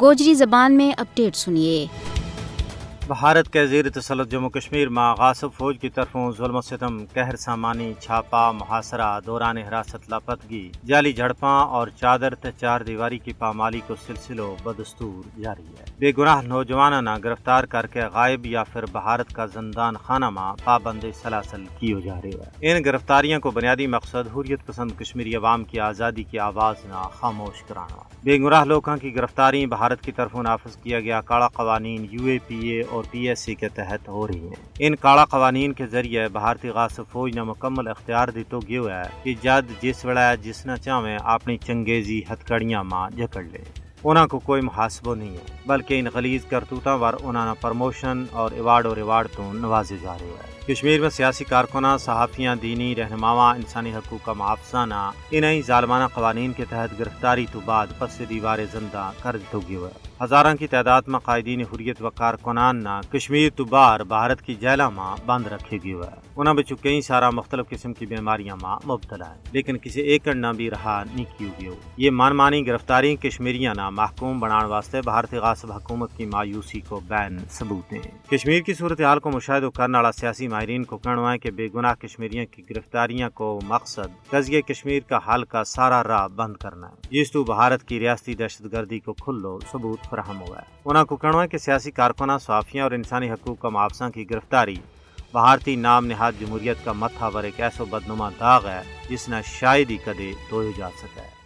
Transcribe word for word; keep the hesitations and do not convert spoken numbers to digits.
گوجری زبان میں اپڈیٹ سنیے۔ بھارت کے زیر تسلط جموں کشمیر ما غاصب فوج کی طرفوں ظلم و ستم، قہر سامانی، چھاپا، محاصرہ، دوران حراست لاپتگی، جعلی جھڑپاں اور چادر تے چار دیواری کی پامالی کو سلسلو بدستور جاری ہے۔ بے گناہ نوجواناں نا گرفتار کر کے غائب یا پھر بھارت کا زندان خانہ ما پابند سلاسل کیو جا رہیو ہے۔ ان گرفتاریاں کو بنیادی مقصد حریت پسند کشمیری عوام کی آزادی کی آواز نا خاموش کرانا۔ بے گناہ لوکاں کی گرفتاری بھارت کی طرفوں نافذ کیا گیا کالا قوانین یو اے پی اے اور پی ایس سی کے تحت ہو رہی ہیں۔ ان کالا قوانین کے ذریعے بھارتی غاصب فوج نا مکمل اختیار دیتو گیو ہے کہ جد جس ویلے جس نا چاہویں اپنی چنگیزی ہتھکڑیاں ما جھکڑ لیں۔ انہاں کو کوئی محاسبو نہیں ہے، بلکہ ان غلیظ کرتوتاں ور انہاں نا پروموشن اور ایوارڈ و ریوارڈ تو نوازے جا رہیو ہے۔ کشمیر میں سیاسی کارکناں، صحافیاں، دینی رہنماواں، انسانی حقوق کا محافظاں نا انہی ظالمانہ قوانین کے تحت گرفتاری تو بعد پس دیوار زندہ کر دیتو گیو ہے۔ ہزاراں کی تعداد ما قائدین حریت و کارکنان نا کشمیر تو باہر بھارت کی جیلاں ما بند رکھے گیو ہے۔ انہاں بچوں کئی سارا مختلف قسم کی بیماریاں ما مبتلا ہیں، لیکن کسی ایکڑ نا بھی رہا نہیں کیو گیو۔ یہ من مانی گرفتاری کشمیریاں نا محکوم بنان واسطے بھارتی غاصب حکومت کی مایوسی کو بین ثبوت ہیں۔ کشمیر کی صورتحال کو مشاہدو کرن آلا سیاسی ماہرین کو کہنو ہے کہ بے گناہ کشمیریاں کی گرفتاریاں کو مقصد قضیہ کشمیر کا حل کا سارا راہ بند کرنا ہے، جس تو بھارت کی ریاستی دہشت گردی کو کھلو ثبوت فراہم ہوا ہے۔ انہاں کو کہنو ہے کہ سیاسی کارکناں، صحافیاں اور انسانی حقوق کا محافظاں کی گرفتاری بھارتی نام نہاد جمہوریت کا متھا پر ایک ایسو بدنما داغ ہے، جس نا شاید ہی کدے دھویو جا سکے۔